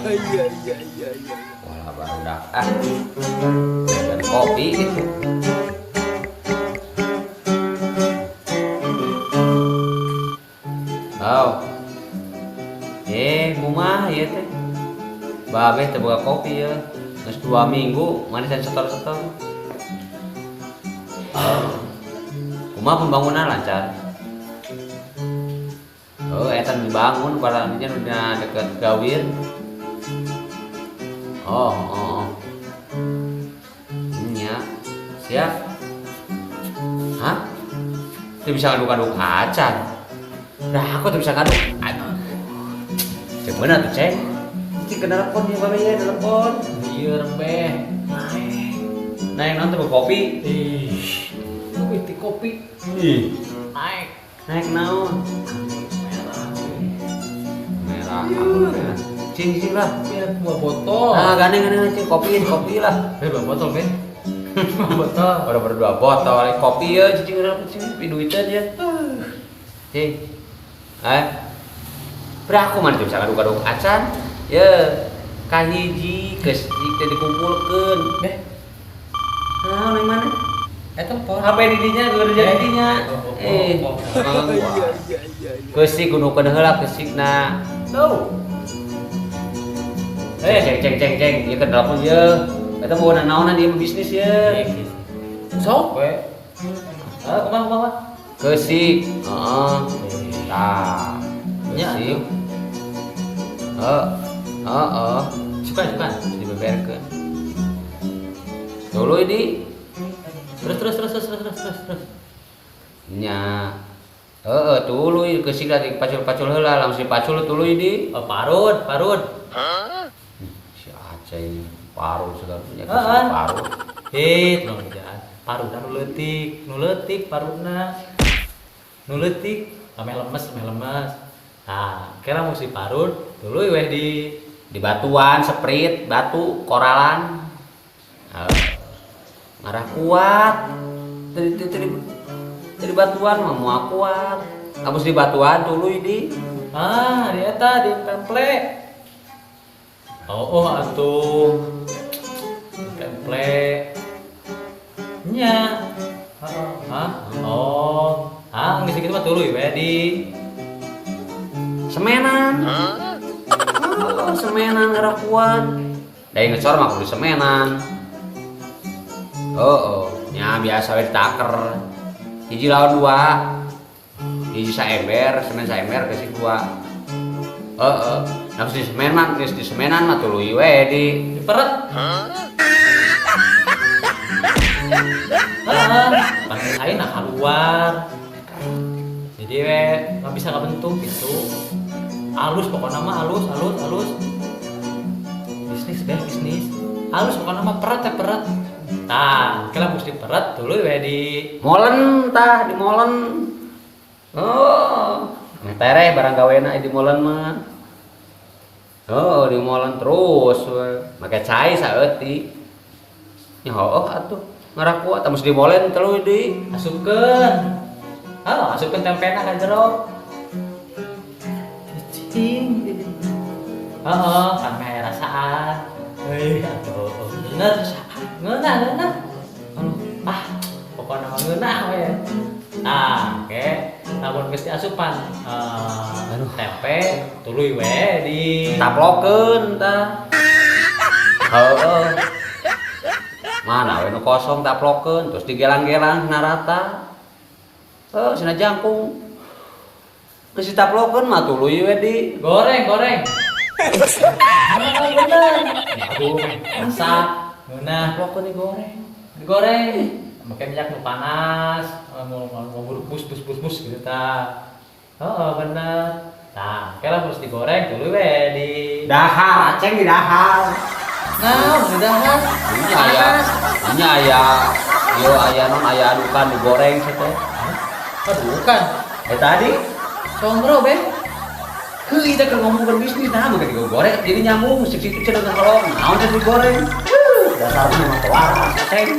Iya. Wah, barudak ah. Dan kopi gitu. Oh. Eh, kumaha ieu teh? Babeh teu boga kopi ya. Geus 2 minggu mana can setor-setor. Oh. Kumaha pembangunan lancar? Oh, eta nu dibangun parangnya nu dina deket gawir. Oh, oh, oh. Nya. Siap. Hah? Teu bisa ngaduk-aduk acan. Nah, aku tuh bisa ngaduk. Aduh. Cek bener tuh, Ceng. Cik ke telepon ya, babe ya, telepon. Iya, rembeh. Naik. Naik naon tuh kopi? Ih, kopi ti kopi. Ih. Naik. Naik naon? Merah. Merah. Apa merah? Cing, cing lah. Iya, dua botol. Ah, gandeng gandeng cing kopi, kopi lah. Eh, dua botol, Ben. Dua botol. Baru baru 2 botol kopi ya, cing cing cing pi duitnya dia. Cing. Eh. Beraku mana tuh bisa ngaduk-aduk acan? Ya, kahiji geus teh dikumpulkeun. Beh. Nah, nang mana? Eh, telepon. HP di dinya, kerja di dinya. Oh, oh, Eh, oh, oh. Iya. Keusik gunukeun heula keusikna. Tuh. Eh, ceng ceng ceng ceng, ieu ke telepon ye. Eta mau naonan ieu bisnis ye. Sok we. Ah, kumaha kumaha? Keusik, heeh. Tah. Nya, Keusik. Heeh. Heeh. Suka suka. Dibeberkeun. Dulu ini Terus terus terus terus terus terus terus. Nya. Heeh, tuluy keusik lah dipacul-pacul heula, langsung dipacul tuluy di. Oh, parut, parut. Si Aceh ini parut segala punya Heeh. parut. Eh, tolong jangan. Parutna nu leutik, nu leutik parutna. Nu leutik, ameh lemes, ameh lemes. Nah, kira mesti parut, tuluy weh di batuan, seprit, batu, koralan. Heeh. Ngarah kuat. Dari batuan mah moal kuat. Abis di batuan tuluy di Ah, di eta di pemple. Oh, oh atuh. Di pemple. Nya. Heeh. Hah? Oh. Ah, geus kitu mah tuluy we di semenan. Oh, semenan ngarah kuat. Dari ngecor mah kudu semenan. Oh, oh. Nya biasa we ditaker. Hiji lawan 2. Hiji saember, semen saember geus 2. Heeh. Nah, di semen mah geus di semenan mah tuluy we di diperet. Heeh, pan ayeuna keluar. Jadi we nggak bisa kabentuk gitu. Alus pokoknya mah alus, alus, alus. Bisnis deh, bisnis. Alus pokoknya mah peret ya peret. Nah, kalau mesti peret tuluy we di molen tah di molen. Oh, tereh barang gawena di molen mah. Oh, di molen terus we. Make cai saeutik. Ya heueuh atuh. Ngarah kuat mesti di molen tuluy di asupkeun. Ah, asupkeun tempena ka jero. Cicing. Heeh, kan meh rasaan. Euy, atuh bener. Ngeunah, ngeunah. Aduh, ah, pokokna mah ngeunah we. Nah, oke. Lamun geus diasupan Aduh. tempe tuluy we di taplokeun tah. Heeh. Mana we nu kosong taplokeun terus digelang-gelang narata. Heuh, sina jangkung. Geus ditaplokeun mah tuluy we di goreng, goreng. Ah, bener. Aduh, masak. Ngeunah. Taplokeun digoreng. Digoreng. Pakai minyak nu panas, mau mau bus bus bus bus gitu tah. Heeh, bener. Nah, kira harus digoreng tuluy we di Dahar, aceng di dahar. Nah, di dahar. Ini aya, ini aya, yo aya non aya adukan digoreng sih teh. Adukan. Eh tadi Songro be. Heuh, kita keur ngomong ke bisnis nah bukan digoreng jadi nyambung sik situ cenah kalau naon teh digoreng. Dasarnya mah waras, aceng.